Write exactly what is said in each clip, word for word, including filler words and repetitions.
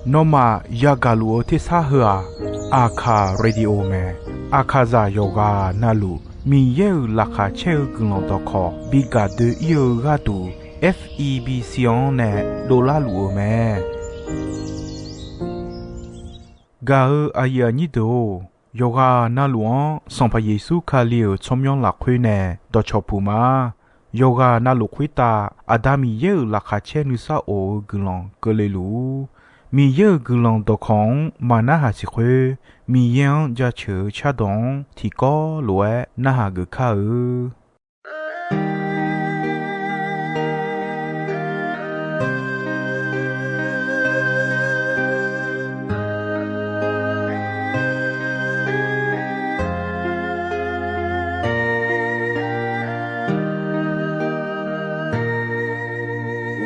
Nawmaf yagaq luf-eu tersar heu-aq, Aqkaq Radio mae. Aqkaqzaq yawqghaq navluf Miqyaer-euq laqkhaq caer-eu guiqlanq dawqkawq bi gaq doe-ir-eu gharduq, F E B C-anr nae dovlar luf-eu mae. Gaq-eu aqyuif aqnyir deuq-or, yawqghaq navluf-anr Sanqpaq Yeqsur Kali-euq tsawrmyanr lafkhoer nae dawqcawq puq ma. Yawqghaq navluf khoertav Aqda Miqyaer-euq laqkhaq caer nuisar of-eu guiqlanq keuvle luf-ur. Miqyaer-euq guiqlanq dawqkawq-anr maq narhaq siq khoer, Miqyaer-anr jaceuq-eu cardawq-anr tiqkawv lof-aer narhaq geuf kar-eu.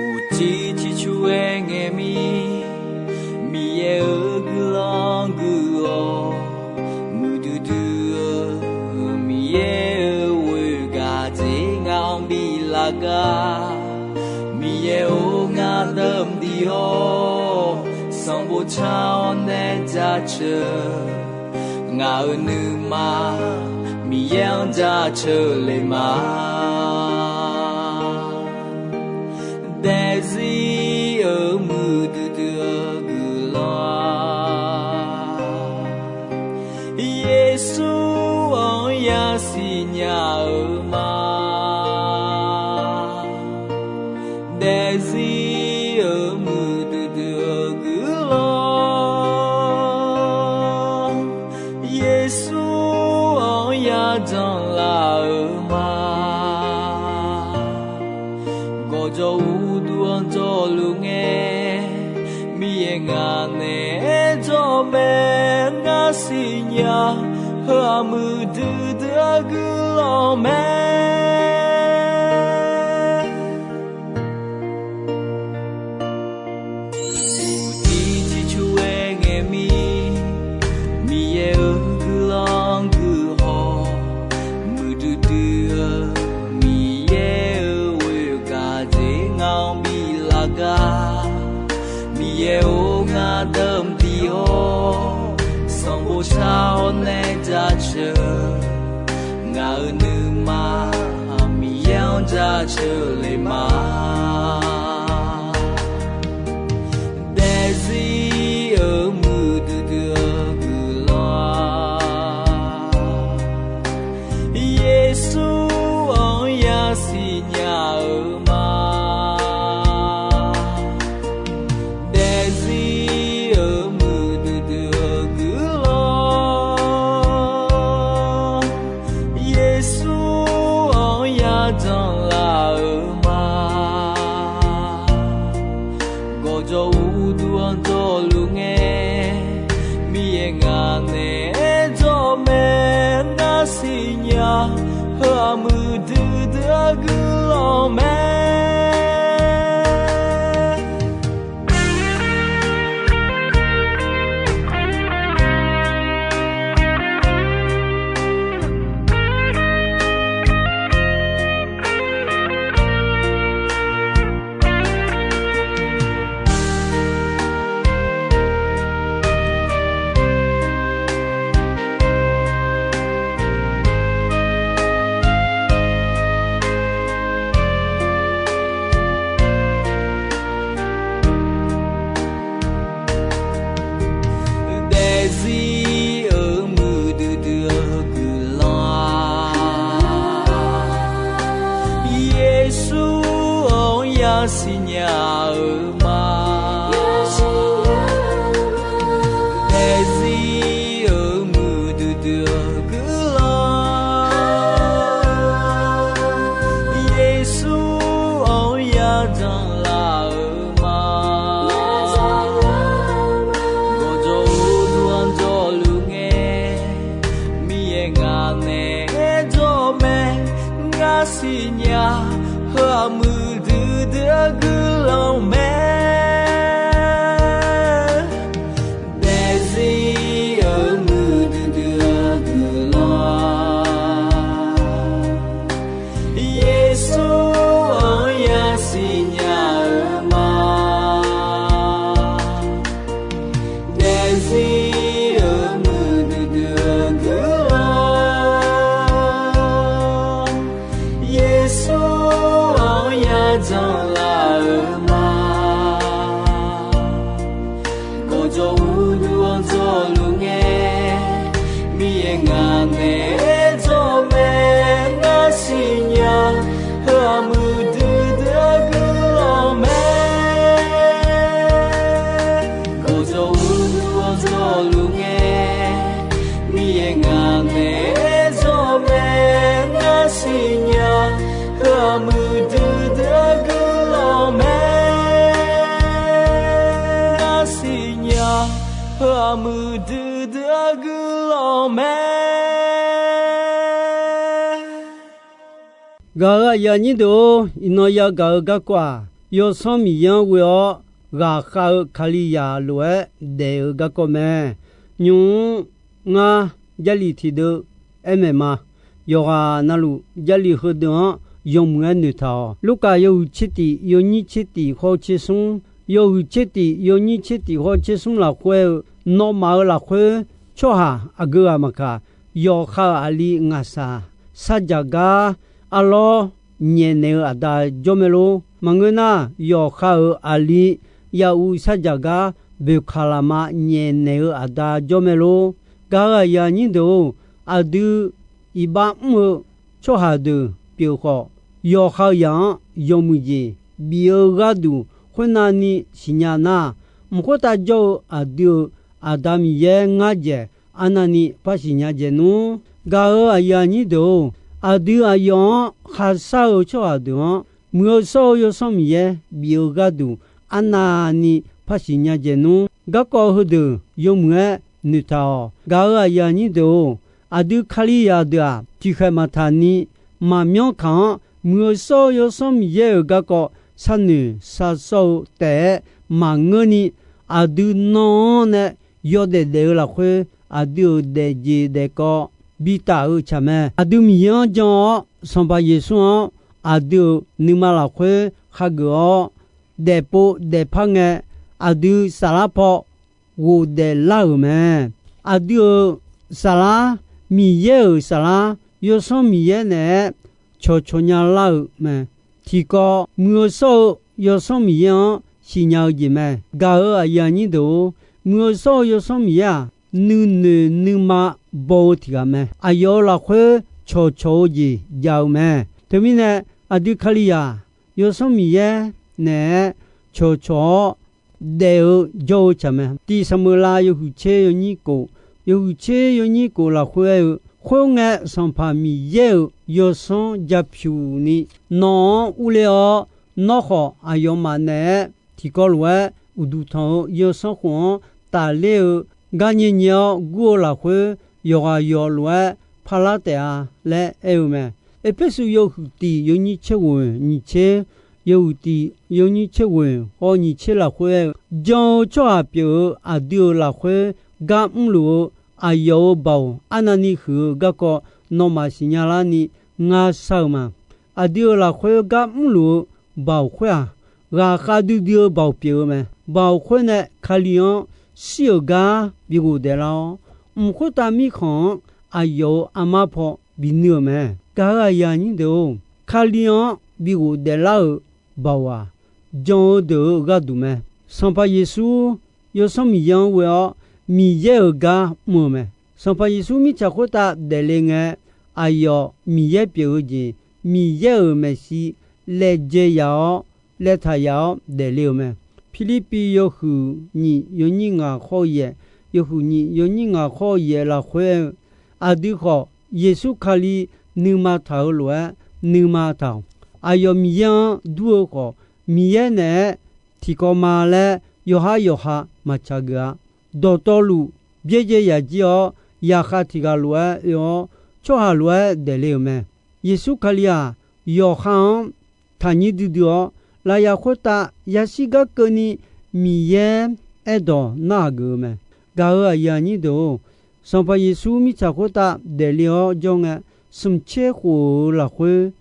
Uqcif ciqcur-aer ngae mir, Miqyaer-euq guiqlanq guiq-awq. Muiqdui dui-eu Miqyaer-euq ghoer gaq dzer ngaq-anr bi laf gar. Miqyaer-or, ngar deuq mqdiq-awr, sanqbof car-awr nae jaceuq. Ngaq-euq nuima Miqyaer-anr jaceuq le ma. Daefzir-euq muiqdui dui-eu guiqlanq-aq, Yeqsur-anr yasiq nya-eu ma. Daefzir-euq muiqdui dui-eu guiqlanq, Yeqsur-anr yajanq laf-eu ma. Gawqjawq uqduq-anr jawrluf ngae, Miqyaer ngaq naeq-aer jawr mae. Ngar siqnya, heu-aq muiqdui dui-eu guiqlanq mae. Uqcif ciqcur-aer ngae mir, Miqyaer-euq guiqlanq guiq haw. Muiqdui dui-eu Miqyaer-euq ghoer gaq dzer ngaq-anr bi laf gar. Miqyaer-or, ngar deuq mqdiq-awr, sanqbof car-awr nae jaceuq. Ngaq-euq nuima Miqyaer-anr jaceuq le ma. Daefzir-euq muiqdui dui-eu guiqlanq-aq, Yeqsur-anr yasiq nya-eu ma. Daefzir-euq muiqdui dui-eu guiqlanq, Yeqsur-anr yajanq laf-eu ma. Gawqjawq uqduq-anr jawrluf ngae, Miqyaer ngaq naeq-aer jawr mae. Ngar siqnya, heu-aq muiqdui dui-eu guiqlanq mae. Daefzir-euq muiqdui dui-eu guiqlanq-aq, Yeqsur-anr yasiq nya-eu ma. Daefzir-euq muiqdui dui-eu guiqlanq, Yeqsur-anr yajanq laf-eu ma. Gawqjawq uqduq-anr jawrluf ngae, Miqyaer ngaq naeq-aer jawr mae. Ngar siqnya, heu-aq muiqdui dui-eu guiqlanq mae. Daefzir-euq muiqdui dui-eu guiqlanq, Yeqsur-anr yasiq nya ma. Gawqjawq uqduq-anr dzawluf ngae, Miqyaer ngaq naeq-aer dzawr mae. Ngar siqnya, heu-aq muiqdui dui-eu guiqlanq mae. Gawqjawq uqduq-anr dzawluf ngae, Miqyaer ngaq naeq-aer dzawr mae. Ngar siqnya, heu-aq muiqdui dui-eu guiqlanq mae. Ngar siqnya, heu-aq muiqdui dui-eu guiqlanq mae. Gaq-euq aqyuif aqnyir deuq-or, iqnan yagaq-eu garkawv-aq, Yawsanr Miqyaer-anr ghoe-awr ghaqkhav-eu Kalizaq lof-aer daef-eu garkawv mae. Nymq-mr ngar Jarlif tiqdeuv aer maeq ma. Yawqghaq navluf Jarlif heudeuq-anr yawmuiq-aer noeqtaq-awq. Lurkaf yawhuiq tser tif yawnyir tser tif hawr tser smr, yawhuiq tser tif yawnyir tser tif hawr tser smr lafkhoer-eu, nawmaf-euq lafkhoer tsawrhaq aqgeu ghaq maqkaq, yawqha-euq aqli ngaqshaq sarjaq gar arlawr nyaefnaeq-eu aqda jawr mae lor. Maqngeur nar, yawqha-euq aqli yahuv sarjaq gar boeqkaq lafma nyaefnaeq-eu aqda jawr mae lor. Gaq-euq aqyuif aqnyir deuq-or, aqdui iqbax mr-eu tsawrhaq deuq pyeuf khawf, yawqha-euq zaq-anr yawmuiq jeq bif-eu gharduq khoernavni siqnya nar, mq khoertav jawr-eu aqdui-euq Aqda Miqyaer ngar dzaeq arnavni par siqnya dzaeq nmr. Gaq-euq aqyuif aqnyir deuq-or, aqdui aqyawf-anr khaqshar-eu tsawrhaq deuq-anr, Muiq-eu shawr-eu Yawsanr Miqyaer bif-eu gharduq arnavni par siqnya dzaeq nmr. Garkawv heudeuq yawmuiq-aer noeqtaq-awq. Gaq-euq aqyuif aqnyir deuq-or, aqdui Kalizaq deuq-aq, tiqkhaeq maqtaq ni maqmyanr kaq-anr, Muiq-eu shawr-eu Yawsanr Miqyaer-euq garkawv sharnoeq shar shawr-eu taef-aer maqngeurni, aqdui nan-anr nae yawdaef daef-eu lafkhoer, aqdui-euq daefjeq daefkawv bitaf-eu tsaq mae. Aqdui Miqyaer-anr jan-awr, Sanqpaq Yeqsur-anr aqdui-euq nuima lafkhoer hageuf-awr, daefpov daefpar ngae, aqdui saflar paw ghofdaef lar-euq mae. Aqdui-euq saflar, Miqyaer-euq saflar, Yawsanr Miqyaer naeq-aer cawqcawq nya lar-euq mae. Tiqkawv Muiq-eu shawr-eu Yawsanr Miqyaer-anr siqnya-eu jeq mae. Gaq-euq aqyuif aqnyir deuq-or, Muiq-eu shawr-eu Yawsanr Miqyaer-aq, nuinoeq nuima baw-eu tiq ghaq mae. Aqyawf-euq lafkhoer cawqcawq-eu jeq jav-eu mae. Teumirnae, aqdui Kalizaq, Yawsanr Miqyaer naeq-aer cawqcawq-awr daef-eu jawr-eu tsaq mae. Tiq Saqmeuqlav yawhuiq tser yawnyir kof, yawhuiq tser yawnyir kof lafkhoer aer-eu, khoerngae, Sanqpaq Miqyaer-euq Yawsanr japyuq ni nawq-anr urler-awr, nawr khawf aqyawfmaf naeq-aer tiqkawv lof-aer uqduq tanq-eu Yawsanr khof-anr tafler-eu gar nyae nyae-awr gur-eu lafkhoer, yawqghaq yawq lof-aer parlar taef-a laer aer-eu mae. Erpersu yawhuiq tif yawnyir tser ghoeq nyiq tser, yawhuiq tif yawnyir tser ghoeq hawr nyiq tser lafkhoer aer-eu, jan-eu tsawrhaq pyeuf-eu aqdui-euq lafkhoer gar mrluf-eu aqyawf-euq baoq arnavni huiq-eu garkawv nawmaf siqnya larni ngar shar-eu ma. Aqdui-euq lafkhoer gar mrluf-eu baoq khoer-aq, ghaqkhav duidui-eu baoq pyeuf-eu mae. Baoq khoer nae Kali-anr shir-euq gar bi ghofdaef lar-awr, mq khoertav mirkhanq-anr aqyawf-euq armar paw binuir-euq mae. Gaq-euq aqyuif aqnyir deuq-or, Kali-anr bi ghofdaef lar-euq baoq-aq, jan-eu deuq-euq gharduq mae. Sanqpaq Yeqsur, Yawsanr Miqyaer-anr ghoe-awr, Miqyaer-euq gar mr-eu mae. Sanqpaq Yeqsur mirtsaq khoertav daefle ngae, aqyawf Miqyaer pyeuf-eu jeq, Miqyaer-euq maeqshi laejae yaf-awr, laetaq yaf-awr daefle-euq mae. Pirlirpiv yawhuiq nyiq yawnyir ngaq khawr yaeq, yawhuiq nyiq yawnyir ngaq khawr yaeq lafkhoer aer-eu, aqdui khawf Yeqsur Kali nuima taq-eu lof-aer nuima taq-awq. Aqyawf Miqyaer-anr dur-eu khawf, Miqyaer naeq-aer tiqkawv ma laer yawqhar yawqha maqtsaq geuf-a. Dawqtawvluf byaerdzae yaq jir-awr, yaqkhav tiq ghaq lof-aer oe-awr, tsawrhaq lof-aer daefle-euq mae. Yeqsur Kali-aq, yawqha-anr taqnyir duidui-awr, lafyaq khoertav yashir gar keuvni Miqyaer aerdawq narhaq geuf-eu mae. Gaq-euq aqyuif aqnyir deuq-or, Sanqpaq Yeqsur mirtsaq khoertav daefle-awr jawr ngae, smq tser khof-euq lafkhoer,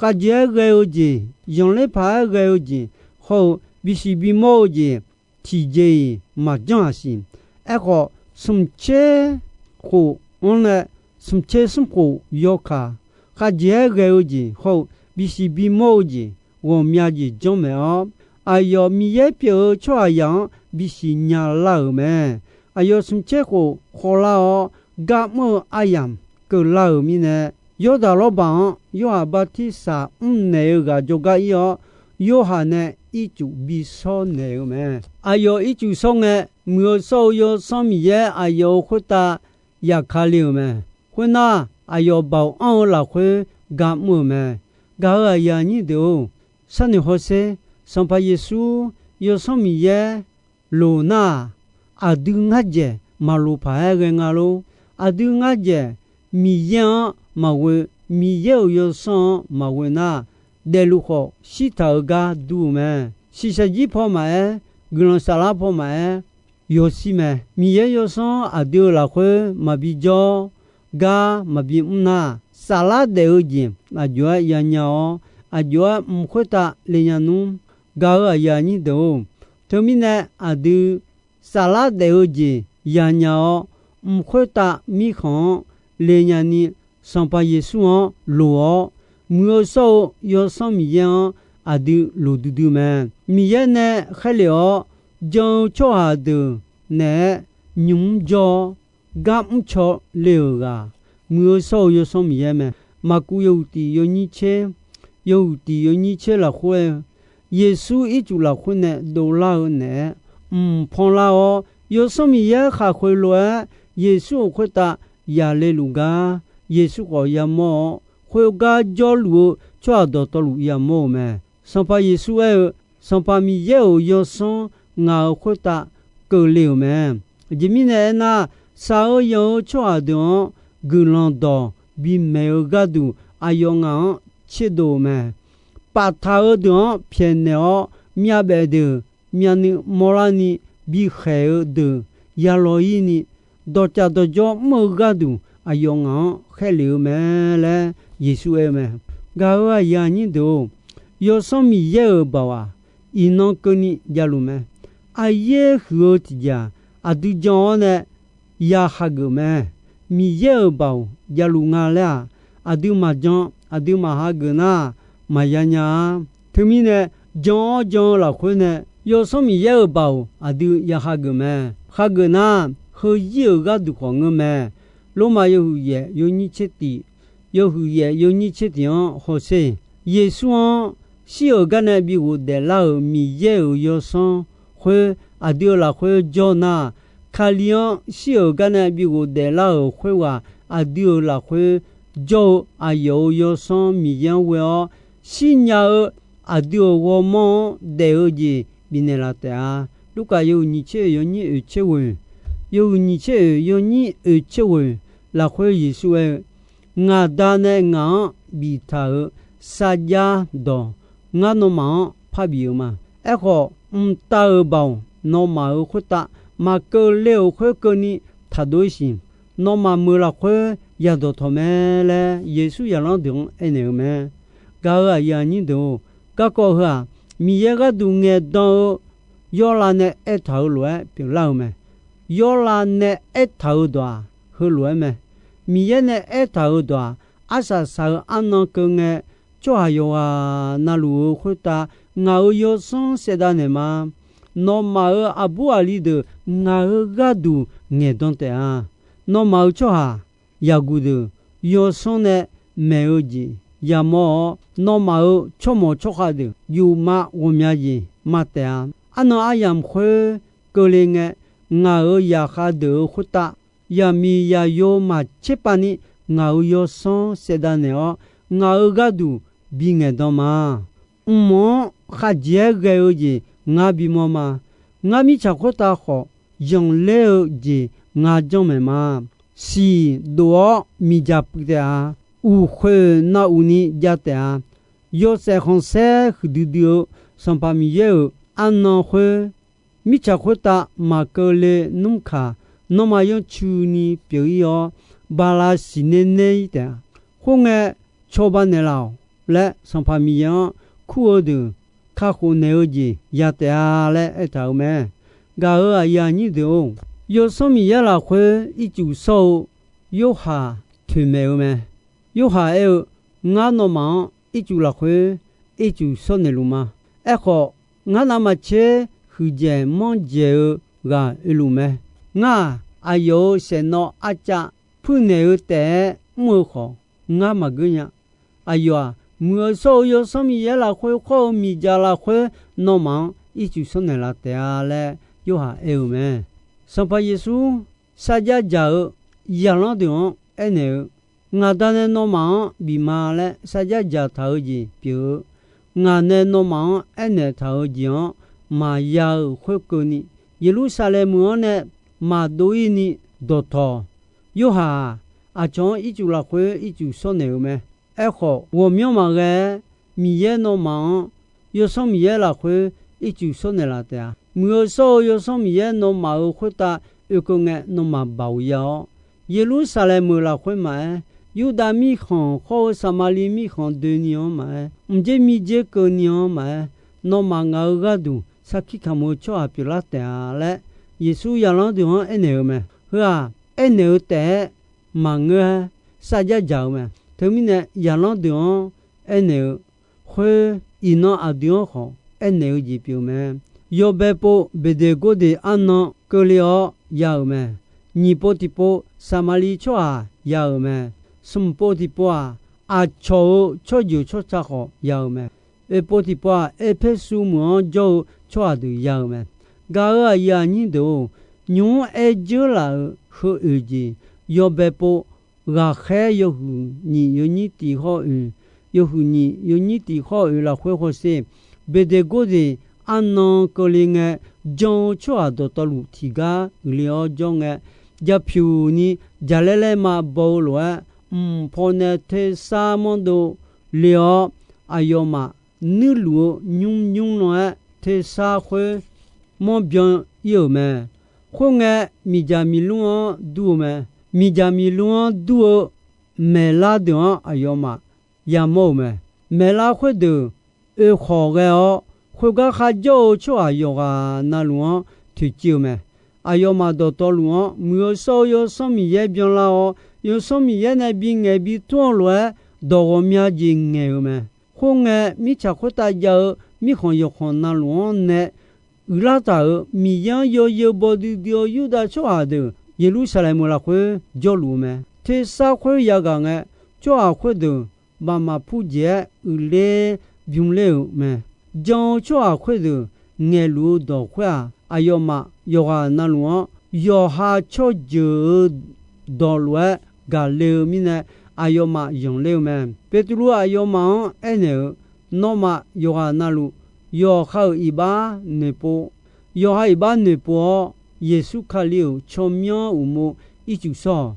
khavjeq-aer ghae-eu jeq, zanqler paq-aer ghae-eu jeq, hawr-eu bisiq bimawr-eu jeq, tiqjeq-iq maqjanr-aq siq. Aerkhawf, smq tser khof-anr nae smq tser smr khof yawkaq, khavjeq-aer ghae-eu jeq hawr-eu bisiq bimawr-eu jeq, ghawqmya jeq janr maeq-awr, aqyawf Miqyaer pyeuf-eu tsawrhaqzaq-anr bisiq nya lar-euq mae. Aqyawf smq tser khof khawvlar-awr, gar mr-eu aryamq keuvlar-euq mirnae, Yawrdaq lawrbaq-anr Yorhaq bartirsaq mrnaeq-eu ghaq jawrgar ir-awr, Yorhaq nae ircuf bi shawr naeq-eu mae. Aqyawf ircuf shawr ngae, muiq-eu shawr-eu Yawsanr Miqyaer aqyawf-euq khoertav yaqka le-euq mae. Khoernar, aqyawf baoq anr-eu lafkhoer gar mr-euq mae. Gaq-euq aqyuif aqnyir deuq-or, sharnoeq hawsher. Sanqpaq Yeqsur Yawsanr Miqyaer loq nar-aq, aqdui ngar dzaeq maqloq paq-aer ghae nga lor. Aqdui ngar dzaeq Miqyaer-anr maqghoe, Miqyaer-euq Yawsanr-anr maqghoe nar, daefluf khawf shirtaq-eu gar dur-eu mae. Shiqshaq jir paw maqaer, guiqlanq saflar paw maqaer, yawshir mae. Miqyaer Yawsanr aqdui-euq lafkhoer maqbi jawr, gar maqbi mr nar, saflar daef-eu jeq aqjox-aer yanya-awr, aqjox-aer mq khoertav le nya nmr. Gaq-euq aqyuif aqnyir deuq-or, teumirnae aqdui saflar daef-eu jeq yanya-awr, mq khoertav mirkhanq-anr le nyani, Sanqpaq Yeqsur-anr loq-awr, muiq-eu shawr-eu Yawsanr Miqyaer-anr aqdui loq duidui mae. Miqyaer nae khaerlef-awr jan-eu tsawrhaq deuq naeq-aer nymq mr jawr-awr, gar mrcaw le-euq ghaq, muiq-eu shawr-eu Yawsanr Miqyaer mae. Maqkuv yawhuiq tiq yawnyir tser, yawhuiq tiq yawnyir tser lafkhoer-eu, Yeqsur ircuf lafkhoer nae dovlar-eu naeq-aer mq panlar-awr, Yawsanr Miqyaer khaqkhoeq lof-aer Yeqsur-euq khoertav yaqle luf gar, Yeqsur khawf yamawr-awr, khoergar jawrluf-eu tsawrhaq dawqtawvluf yamawr-euq mae. Sanqpaq Yeqsur aer-eu, Sanqpaq Miqyaer-euq Yawsanr ngaq-euq khoertav keuvle-euq mae. Aqjeq mirnae aernar, shaq-eu yanq-eu tsawrhaq deuq-anr guiqlanq dawq bimaeq-eu gharduq aqyawf ngaq-anr tserdov-eu mae. Paftaq-eu deuq-anr pyaeqnaeq-awr, myavbaef deuq myavnuiv mawrlarni bikhaeq-eu deuq yalaw-ir ni, dawqcaf dawqjawr mr-eu gharduq aqyawf ngaq-anr khaerlef-eu mae laer Yeqsur aer-eu mae. Gaq-euq aqyuif aqnyir deuq-or, Yawsanr Miqyaer-euq baoq-aq, iqnan keuvni javluf mae. Aryaer huiq-eu tiqjeq-aq, aqdui jan-awr nae ya hageuf mae. Miqyaer-euq baoq javluf nga laer-aq, aqdui maqjan, aqdui maqhageuf nar, maqya nya-a. Teumirnae, jan-awr jan-eu lafkhoer nae Yawsanr Miqyaer-euq baoq aqdui ya hageuf mae. Hageuf nar, heuzir-euq gharduq khawf ngeur mae. Lormav yawhuiq yaef yawnyir tser tiq, yawhuiq yaef yawnyir tser tiq-anr hawsher. Yeqsur-anr shir-euq gar nae bi ghofdaef lar-euq Miqyaer-euq Yawsanr khoer aqdui-euq lafkhoer jawr nar, Kali-anr shir-euq gar nae bi ghofdaef lar-euq khoerghaq aqdui-euq lafkhoer jawr-eu aqyawf-euq Yawsanr Miqyaer-anr ghoe-awr, shirnya-eu aqdui-euq ghawrmawr-anr daef-eu jeq bifnaeq laf taef-a. Lurkaf yawhuiq nyiq tser oeq yawnyir oeq tser ghoeq, yawhuiq nyiq tser oeq yawnyir oeq tser ghoeq lafkhoer Yeqsur aer-eu, Ngaq Da nae ngaq-anr biftaq-euq sarjax dawq, ngar nawmaf-anr parbif-eu ma. Aerkhawf, mqtav-euq baoq nawmaf-euq khoertav maqkeuv le-euq khoer keuvni taqdov-ir siq. Nawmaf meuq lafkhoer yadawqtawq mae laer Yeqsur zaqlanr deuq-anr aernaeq-eu mae. Gaq-euq aqyuif aqnyir deuq-or, garkawv heu-aq, Miqyaer gharduq ngaeqdan-eu Yawrlav nae aertaq-euq lof-aer pyeuflar-eu mae. Yawrlav nae aertaq-euq dawq-aq, heulof-aer mae. Miqyaer nae aertaq-euq dawq-aq, arsaq saq-eu arnan keuv ngae, tsawrhaq yawqghaq na luf-euq khoertav ngaq-euq Yawsanr saevdav naeqma. Nawmaf-euq aqbur aqli deuq ngaq-euq gharduq ngaeqdan taef-a. Nawmaf-euq tsawrhaq yaqguq deuq Yawsanr nae maeq-eu jeq yamawr-awr, nawmaf-euq tsawrmawq tsawrkhav deuq yufmav ghawqmya jeq ma taef-a. Arnan aryamq khoer keuvle ngae, ngaq-euq zaqkhav deuq-euq khoertav yaqmiq zaqyo maqtser pav ni ngaq-euq Yawsanr saevdav naeq-awr, ngaq-euq gharduq bi ngaeqdan ma. Mq-anr khavjeq-aer ghae-eu jeq ngar bimawr ma. Ngar mirtsaq khoertav khawf, zanqler-eu jeq ngar janrmaeq ma. Siq dof-awr miqdzaq puiv taef-a. Uqkhoeq na uq ni jav taef-a. Yawshaef khanqsaer huiqdui dui-eu Sanqpaq Miqyaer-euq arnan khoer, mirtsaq khoertav maqkeuv le nmr kaq, nanrma yanrcuini pyeuf-ir-awr, bala siqner ner-ir taef-a. Khoerngae, cawba naeqlaf-awq laer Sanqpaq Miqyaer-anr kur-eu deuq kakhof naeq-eu jeq ya taef-a laer aertaq-euq mae. Gaq-euq aqyuif aqnyir deuq-or, Yawsanr Miqyaer lafkhoer ircuf shawr-eu Yorhaq toeqmaeq-eu mae. Yorhaq aer-eu, Ngar nawmaf-anr ircuf lafkhoer ircuf shawr naeqluf ma. Aerkhawf, Ngar navmaqtser huiqdzaeq manrdzaeq-eu ghaq oeluf mae. Ngar-aq, aqyawf-euq saeqnawv arcav puirnaeq-eu taef-aer mr-eu khawf, ngar maqgeur nya. Aqyawf-aq, Muiq-eu shawr-eu Yawsanr Miqyaer lafkhoer khawr-eu miqdzaq lafkhoer nawmaf-anr ircuf shawrnaeq laf taef-a laer Yorhaq aer-eu mae. Sanqpaq Yeqsur sarjax dzaq-eu zaqlanr deuq-anr aernaeq-eu, Ngaq Da nae nawmaf-anr bif ma laer sarjax dzaqtaq-eu jeq pyeuf-eu, ngaq nae nawmaf-anr aernaeq taq-eu jeq-anr maqya-euq khoerkeuvni, Yeqlursaqlaeq meuq-anr nae maqdov-ir ni dawqtawq. Yorhaq-aq, aqcawq-anr ircuf lafkhoer ircuf shawrnaeq-eu mae. Aerkhawf, ghawqmyanr maqghae-aer Miqyaer nawmaf-anr Yawsanr Miqyaer lafkhoer ircuf shawrnaeq laf taef-a. Muiq-eu shawr-eu Yawsanr Miqyaer nawmaf-euq khoertav oekeuv ngae nawmaf baoq ya-awr, Yeqlursaqlaeq meuq lafkhoer maqaer, Yurdav mirkhanq khawr-eu Saqmaqliv mirkhanq doeni-anr maqaer, mqdzer mirdzer keuvni-anr maqaer, nawmaf ngaq-euq gharduq sarkir kamq-eu tsawrhaq pyeuflar taef-a laer, Yeqsur zaqlanr deuq-anr aernaeq-eu mae. Heu-aq, aernaeq-eu taef-aer maqngeur-aer sarjax dzaq-eu mae. Teumirnae, zaqlanr deuq-anr aernaeq-eu khoer, iqnan aqdui-anr khawf aernaeq-eu jeq pyeuf mae. Yawbae pov Beqdeqgordeq arnan keuvle-awr ya-euq mae. Nyiq pov tiqpov Saqmaqliv tsawrhaq ya-euq mae. Smq pov tiqpov-aq, aqcawq-euq tsawrjeuq tsawrca khawf ya-euq mae. Oeq pov tiqpov-aq, Erpersu meuq-anr jawr-eu tsawrhaq deuq ya-euq mae. Gaq-euq aqyuif aqnyir deuq-or, nymq-mr aer dzeur laf-euq heu oeq jeq, yawbae pov ghaqkhaer yawhuiq nyiq yawnyir tiq hawr-eu oeq, yawhuiq nyiq yawnyir tiq hawr-eu oeq lafkhoer hawsher, Beqdeqgordeq arnan keuvle ngae, jan-eu tsawrhaq dawqtawvluf tiqgar uiqle-awr jawr ngae, jaqpyuq ni jaqlaer laer ma baw-eu lof-aer, mq pawnae tersar manrdov le-awr, aqyawfmaf nuirluf-eu nymr nymr lan-aer tersar khoer manrbyan ir-euq mae. Khoerngae, miqdzaq miqlmr-anr dur-eu mae. Miqdzaq miqlmr-anr dur-eu maeqlar deuq-anr aqyawfmaf yamawr-euq mae. Maeqlar khoerdeuq oekhawq ghae-awr, khoergar kharjawr-eu tsawrhaq yawqghaq navluf-anr toeqciv-eu mae. Aqyawfmaf dawqtawvluf-anr Muiq-eu shawr-eu Yawsanr Miqyaer byanlar-awr, Yawsanr Miqyaer nae bingaeq bitur-anr lof-aer dawq ghawqmya jeq ngaeq-euq mae. Khoerngae, mirtsaq khoertav jav-eu mirkhanq yawqkhanq navluf-anr nae uiqlar taq-euq Miqyaer-anr yawzeu baw duidui-eu Yurdav tsawrhaq deuq Yeqlursaqlaeq meuq lafkhoer jawrluf-eu mae. Tersar khoer yagaq ngae, tsawrhaq khoerdeuq baqmaq purjeq-aer uiqler bymr ler-euq mae. Jan-eu tsawrhaq khoerdeuq ngaeqluf-eu dawq khoer-aq, aqyawfmaf yawqghaq navluf-anr yawqha tsawrjeuq-eu dawqlof-aer gaqle-eu mirnae, aqyawfmaf zanqler-eu mae. Beqtuvluv aqyawfmaf-anr aernaeq-eu, Nawmaf yawqghaq navluf, yawqha-euq iqbax noeqpov, yawqha iqbax noeqpov-awr, Yeqsur Kali-euq tsawrmyanr uqmov ircuf shawr-awq.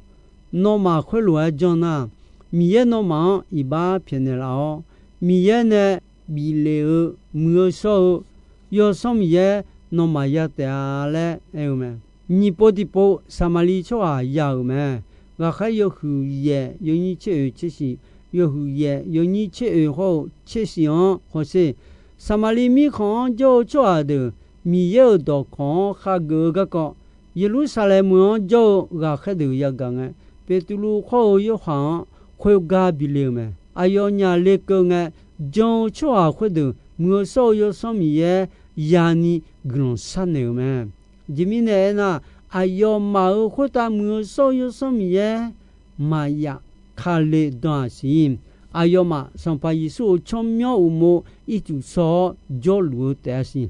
Nawmaf khoerlof-aer janr nar, Miqyaer nawmaf-anr iqbax pyaeqnaeq laf-awr, Miqyaer nae bif lef-eu Muiq-eu shawr-eu Yawsanr Miqyaer nawmaf ya taef-a laer aer-eu mae. Nyiq pov tiq pov Saqmaqliv tsawrhaq ya-euq mae. Ghaqkhaer yawhuiq yaef yawnyir tser oeq tser shiq, yawhuiq yaef yawnyir tser oeq hawr-eu tser shiq-anr hawsher. Saqmaqliv mirkhanq-anr jawr-eu tsawrhaq deuq Miqyaer-euq dawqkawq-anr khageuf-eu garkawv, Yeqlursaqlaeq meuq-anr jawr-eu ghaqkhaer deuq yagaq ngae, Beqtuvluv khawr-eu Yorhaq-anr khoergar bi le-eu mae. Aqyawfnyaf lekeuv ngae, jan-eu tsawrhaq khoerdeuq Muiq-eu shawr-eu Yawsanr Miqyaer yani guiqlanq sharnaeq-euq mae. Aqjeq mirnae aernar, aqyawfmaf-euq khoertav Muiq-eu shawr-eu Yawsanr Miqyaer maqyaf, Kali dan-aq siq. Aqyawfmaf Sanqpaq Yeqsur-euq tsawrmyanr uqmov ircuf shawr-awr jawrluf-eu taef-a siq.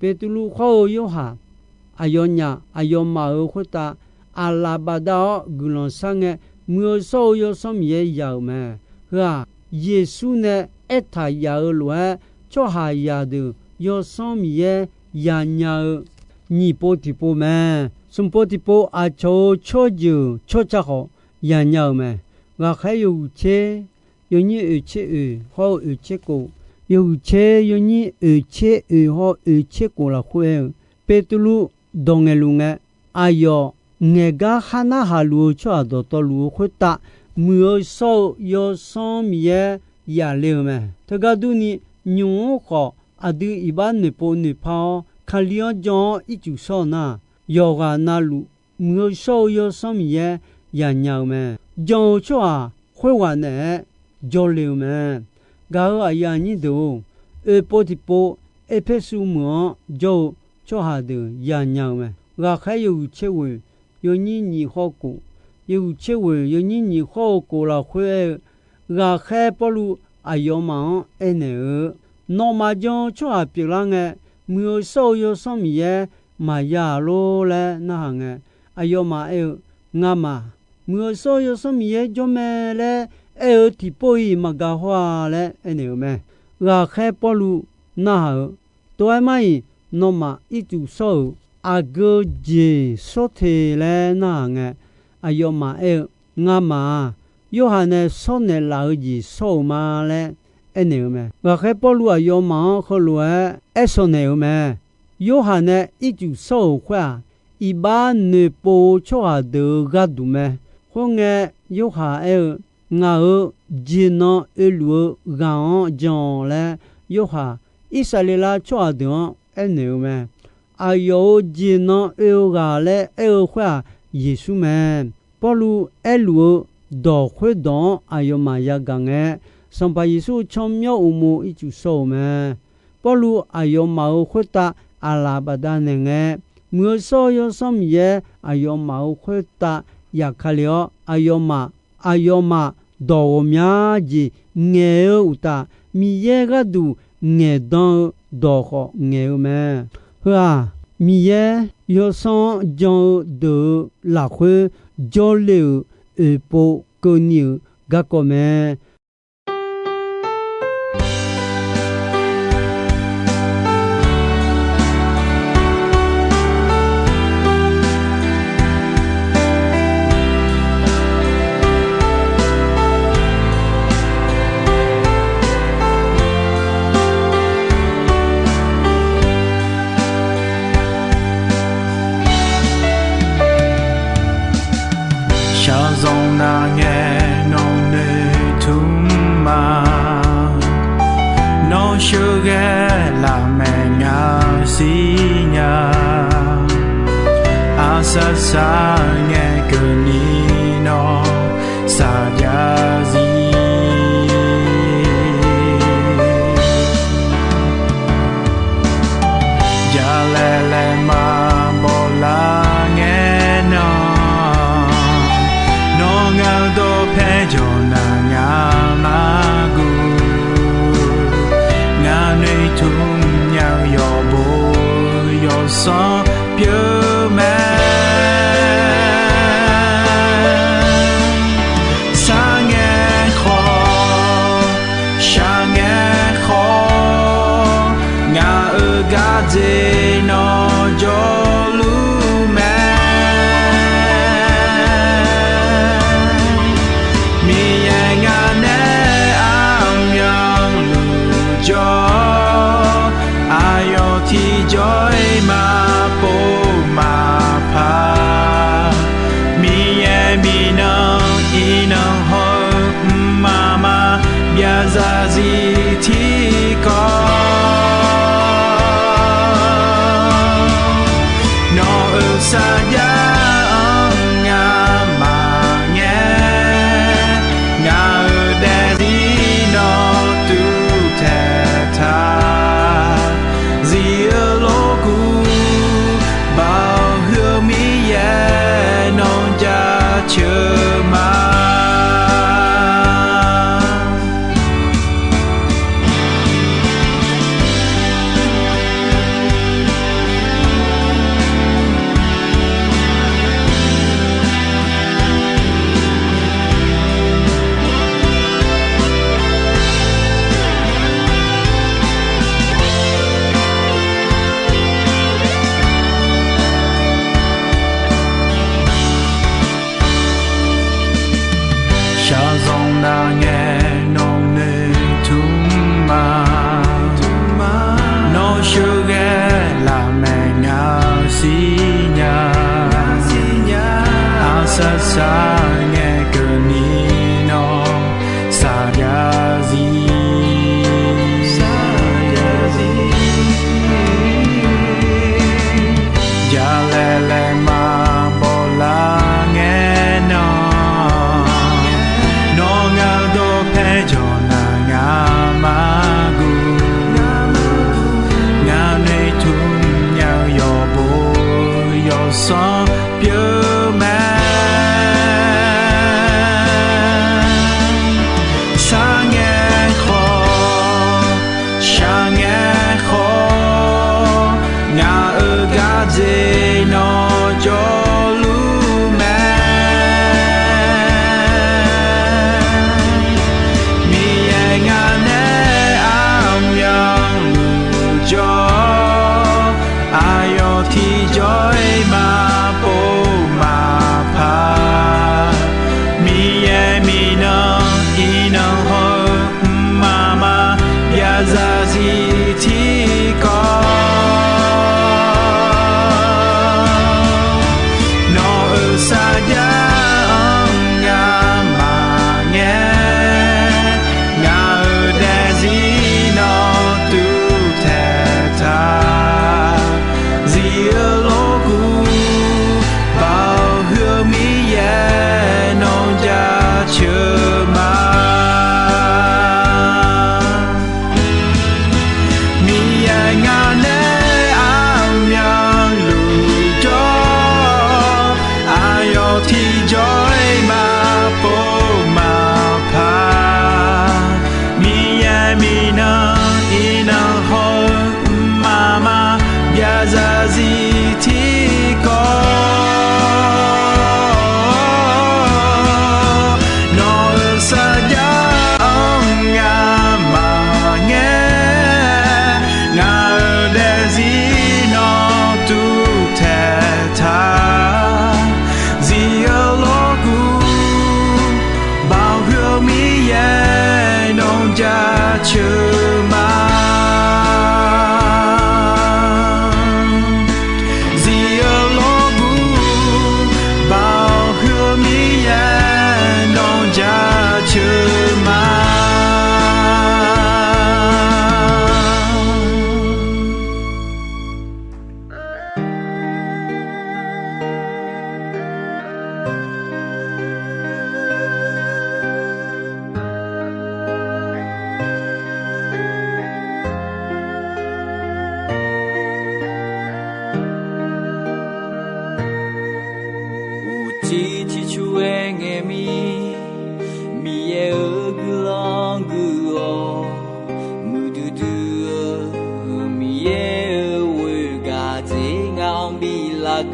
Beqtuvluv khawr-eu Yorhaq, aqyawfnyaf aqyawfmaf-euq khoertav aqlaf bafdav-awr guiqlanq shar ngae, Muiq-eu shawr-eu Yawsanr Miqyaer ya-euq mae. Heu-aq, Yeqsur nae aertaq yaf-eu lof-aer, tsawrhaqzaq deuq Yawsanr Miqyaer yanya-eu nyiq pov tiq pov mae. Smq pov tiq pov aqcawq-euq tsawrjeuq tsawrca khawf yanya-euq mae. Ghaqkhaer yawhuiq tser yawnyir oeq tser oeq hawr-eu oeq tser kof, yawhuiq tser yawnyir oeq tser oeq hawr-eu oeq tser kof lafkhoer aer-eu, Beqtuvluv dawq ngaeqluf ngae, aqyawf ngaeqgar khar narhaq luf-eu tsawrhaq dawqtawvluf-eu khoertav Muiq-eu shawr-eu Yawsanr Miqyaer yaf le-eu mae. Teugar durni, nymq-mr khawf aqdui iqbax noeqpov noeqpar-awr, Kali-anr jan-awr ircuf shawr-eu nar, yawqghaq navluf Muiq-eu shawr-eu Yawsanr Miqyaer yanya-eu mae. Jan-eu tsawrhaq khoerghaq naeq-aer jawrle-eu mae. Gaq-euq aqyuif aqnyir deuq-or, oeq pov tiq pov Erpersu meuq-anr jawr-eu tsawrhaq deuq yanya-eu mae. Ghaqkhaer yawhuiq tser ghoeq yawnyir nyiq khawr kof, yawhuiq tser ghoeq yawnyir nyiq khawr-eu kof lafkhoer aer-eu, Ghaqkhaer Pawrluv aqyawfmaf-anr aernaeq-eu, Nawmaf jan-eu tsawrhaq pyeuflar ngae, Muiq-eu Shawr-eu Yawsanr Miqyaer maqya-a lor laer narhaq ngae, aqyawfmaf aer-eu, Ngamaf, Muiq-eu Shawr-eu Yawsanr Miqyaer jawr mae laer aer-eu tiqpov-iq maqgaq haw-a laer aernaeq-eu mae. Ghaqkhaer Pawrluv narhaq-eu, Tov-aer mar-iq, nawmaf ircuf shawr-euq aqgeu jeq shawr te laer narhaq ngae, aqyawfmaf aer-eu, Ngamaf-aq, Yorhaq nae shawr naeqlaf-eu jeq shawr-euq ma laer aernaeq-eu mae. Ghaqkhaer Pawrluv aqyawfmaf-anr heulof-aer aer shawq naeq-euq mae. Yorhaq nae ircuf shawr-euq khoer-aq, iqbax noeqpov-eu tsawrhaq deuq-euq gharduq mae. Khoerngae, Yorhaq aer-eu, Ngaq-euq jeq nan oeluf-eu ghaq-anr jan-awq laer, Yorhaq Irsaqleqlav tsawrhaq deuq-anr aernaeq-eu mae. Aqyawf-euq jeq nan oe-eu ghaq laer aer-eu khoer-aq, Yeqsur mae. Pawrluv aerluf-eu dawq khoerdawq-anr aqyawfmaf yagaq ngae, Sanqpaq Yeqsur-eu tsawrmyanr uqmov ircuf shawr-euq mae. Pawrluv aqyawfmaf-euq khoertav aqlaf bafdav naeq ngae, Muiq-eu Shawr-eu Yawsanr Miqyaer aqyawfmaf-euq khoertav yaf ka le-awr, aqyawfmaf, aqyawfmaf dawq ghawqmya jeq ngaeq-eu uqtaf, Miqyaer gharduq ngaeqdan-eu dawq khawf ngaeq-eu mae. Heu-aq, Miqyaer Yawsanr-anr jan-eu deuq-euq lafkhoer jawrle-euq oeqpov keuvni-euq garkawv mae. Shaqzanq nav ngae nawqnoeq tmr ma. Nawr sheuqghae lafmaeq nga siqnya. Arsaq saq ngae keuvni nawr saqjav zir. Jalaeq laeq maqbaw lar ngae nan, nawr ngaq-eu dawqpae jawqnaq nga nar guv. Ngaq noeqtmq nya-eu yawqbo yawsanr pyeuf mae. Sharngae khawf, sharngae khawf, ngaq-euq gardzer nawr jawrluf mae. Miqyaer ngaq nae aqmyanluf jawr, aqyawf tiqjawr-iq maqpov maqpar. Miqyaer miqnan iqnan haw-eu mqmaq maqbyav zarzir tiqkawv.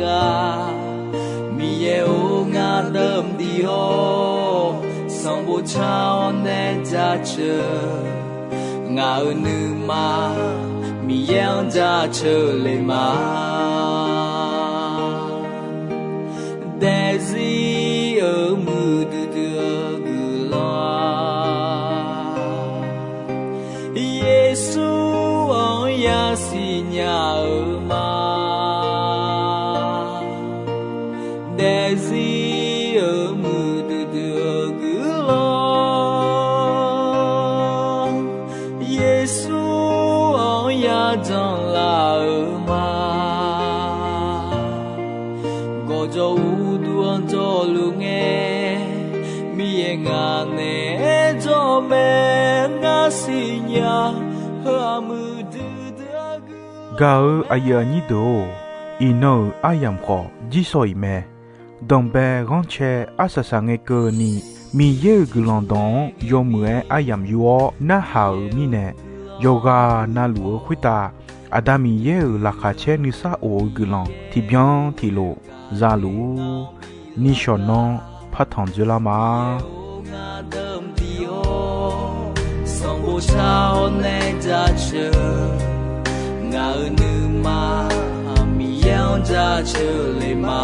gar, Miqyaer-or, ngar dawr mqdui-awr, sanqbof car-awr nae jaceuq, ngaq-euq nuima Miqyaer-anr jaceuq le ma. Daefzir-euq muiq duidui-eu guiqlanq-aq, Yeqsur-anr yasiq nya-eu ma. Daefzir-euq muiq duidui-eu guiqlanq, Yeqsur-anr yajanr laf-eu ma. Gawqjawq uqduq-anr jawrluf ngae, Miqyaer ngaq naeq-aer jawr mae. Ngar siqnya heu-aq muiqdui dui-eu gaq-eu aqyuif aqnyir deuq-or, iqnan-euq aryamq khawf jirsawq iq mae. Danqbae ghanrcae arsaq saq ngae keuvni, Miqyaer-euq guiqlanq dawq-anr yawmuiq-aer aryamq yur-awr narhaq-euq mirnae, yawqghaq navluf-eu khoertav Aqda Miqyaer-euq laqkhaq caer nuisar of-eu guiqlanq tiqbyan tiqlof za luf-ur. Nishawq nanr partanq dzoerlar ma. Sanqbof car-awr nae jaceuq, ngaq-euq nuima Miqyaer-anr jaceuq le ma.